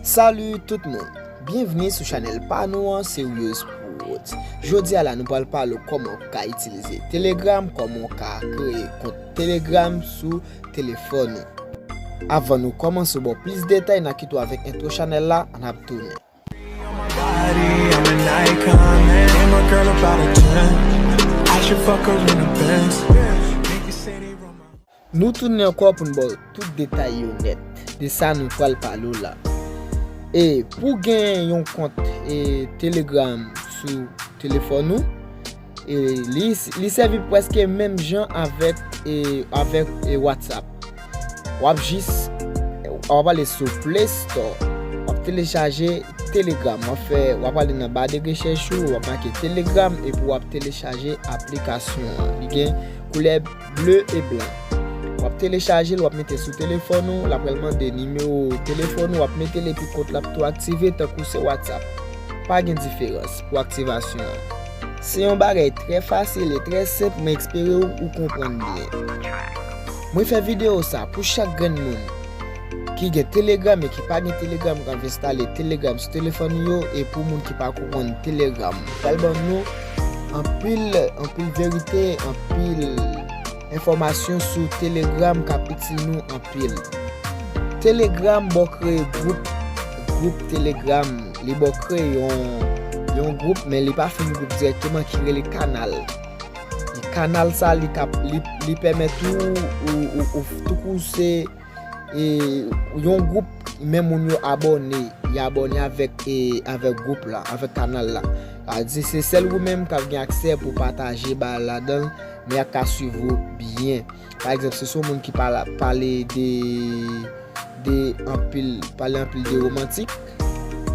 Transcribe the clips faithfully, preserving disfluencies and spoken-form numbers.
Salut tout moun! Byenvni sou chanèl pa nou an, Serious Pros. Jodi a la, nou pral pale w kòman w ka itilize Telegram, kòman w ka kreye kont Telegram sou telefòn ou. Avan nou kòmanse, w ba w plis detay, n a kite w avèk entwo chanèl la, n ap tounen. Nou tounen ankò pou n ba w tout detay yo nèt de sa nou pral pale w la. E pou gen yon kont e Telegram sou telefòn ou, e li, li sèvi prèske menm jan avèk, e, avèk, e, WhatsApp. W ap jis, w ap ale sou Play Store, w ap telechaje Telegram, w ap fè, w ap ale nan ba de rechèch ou, w ap make Telegram, epi w ap telechaje aplikasyon an. Li gen koulè ble e blan. W ap telechaje l, w ap mete sou telefòn ou, l ap pral mande nimewo telefòn ou, w ap mete l epi kont l ap tou aktive tankou se WhatsApp. Pa gen diferans pou aktivasyon an. Se yon bagay trè fasil e trè senp, mwen espere w, ou konprann byen. Mwen fè videyo sa pou chak grenn moun ki gen Telegram e ki pa gen Telegram, k ap enstale Telegram sou telefòn yo, e pou moun ki pa konprann Telegram. Mwen pral ban nou anpil, anpil verite, anpil enfòmasyon sou Telegram k ap itil nou anpil. Telegram ba w kreye gwoup, gwoup Telegram, li ba w kreye yon, yon gwoup, men li pa fin gwoup dirèkteman ki rele kanal. E kanal sa, li ka, li, li pèmèt ou, ou, ou, ou, tankou se, e, yon gwoup, men moun yo abòne, y abòne avèk, e, avèk gwoup la, avèk kanal la. Sa vle di se sèl ou menm k ap gen aksè pou pataje bagay ladan l, men y ap ka swiv ou byen. Pa egzanp, si se yon moun ki pale, pale de, de anpil, pale anpil de womantik,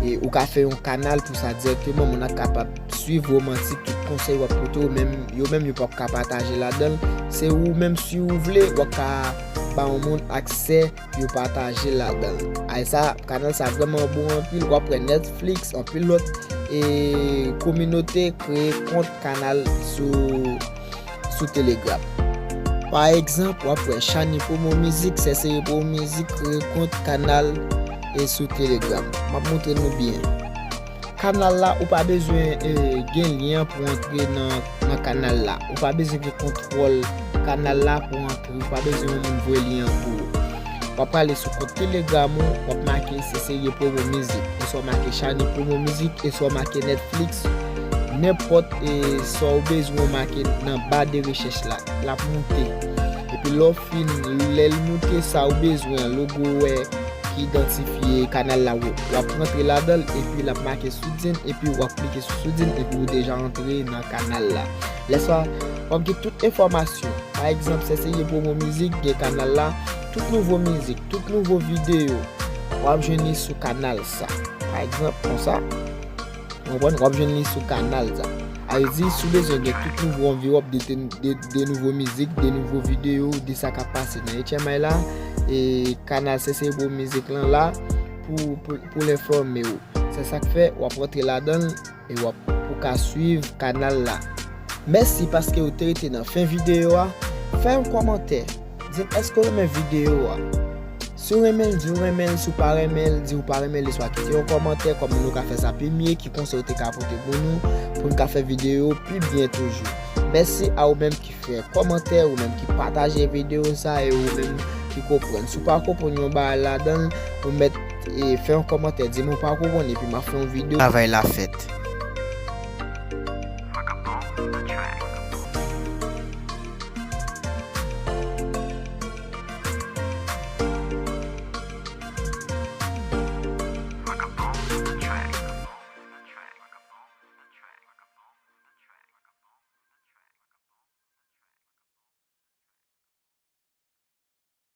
e ou ka fè yon kanal pou sa dirèkteman, moun nan kapab swiv womantik, tout konsèy w ap pote, yo menm, yo menm yo p ap ka pataje ladan l. Se ou menm, si ou vle, w ap ka ba yon moun aksè pou yo pataje ladan l. Ay sa, kanal sa vrèman bon anpil. W ap wè Netflix, anpil lòt, e kominote kreye kont kanal sou, sou Telegram. Pa egzanp, w ap wè Shani Promo Music, Sèseye Promo Music kreye kont kanal e sou Telegram. M ap montre nou byen. Kanal la, ou pa bezwen, e, gen lyen pou antre nan, nan kanal la. Ou pa bezwen gen kontwòl kanal la pou antre. Ou pa bezwen yon moun voye lyen an pou ou. W ap prale sou kont Telegram ou, w ap make Sèseye Promo Music, e swa w make Shani Promo Music, e swa w make Netflix, nenpòt, e, sa w bezwen w make nan ba de rechèch la, l ap moute. Epi lè w fin, lè l moute sa w bezwen an, logo w wè ki idantifye kanal la, w, w ap rantre ladan l, epi l ap make soutyen, epi w ap klike sou soutyen, epi w deja antre nan kanal la. Lè sa, w ap gen tout enfòmasyon. Pa egzanp, Sèseye Promo Music gen kanal la, tout nouvo mizik, tout nouvo videyo, w ap jwenn li sou kanal sa. Pa egzanp, konsa, ou konprann, w ap jwenn li sou kanal sa. Sa vle di, si w bezwen gen tout nouvo anviwòp de, de, de, de nouvo mizik, de nouvo videyo, de sa k ap pase nan H M I la, e kanal Sèseye Promo Music lan la pou, pou, pou l enfòme w. Se sa k fè w ap rantre ladan l e w ap, ou ka swiv kanal la. Mèsi paske w te rete nan fen videyo a. Fè yon kòmantè. Di m èske w renmen videyo a. Si w renmen l, di w renmen l. Si w pa renmen l, di w pa renmen l. Oswa kite yon kòmantè, kòman nou ka fè sa pi mye, ki konsèy w te ka pote pou nou, pou n ka fè videyo pi byen toujou. Mèsi a ou menm ki fè kòmantè, ou menm ki pataje videyo sa, e ou menm ki konprann. Si w pa konprann yon bagay ladan l, ou mèt, e, fè yon kòmantè, di m ou pa konprann, epi m a fè yon videyo. Travay la fèt.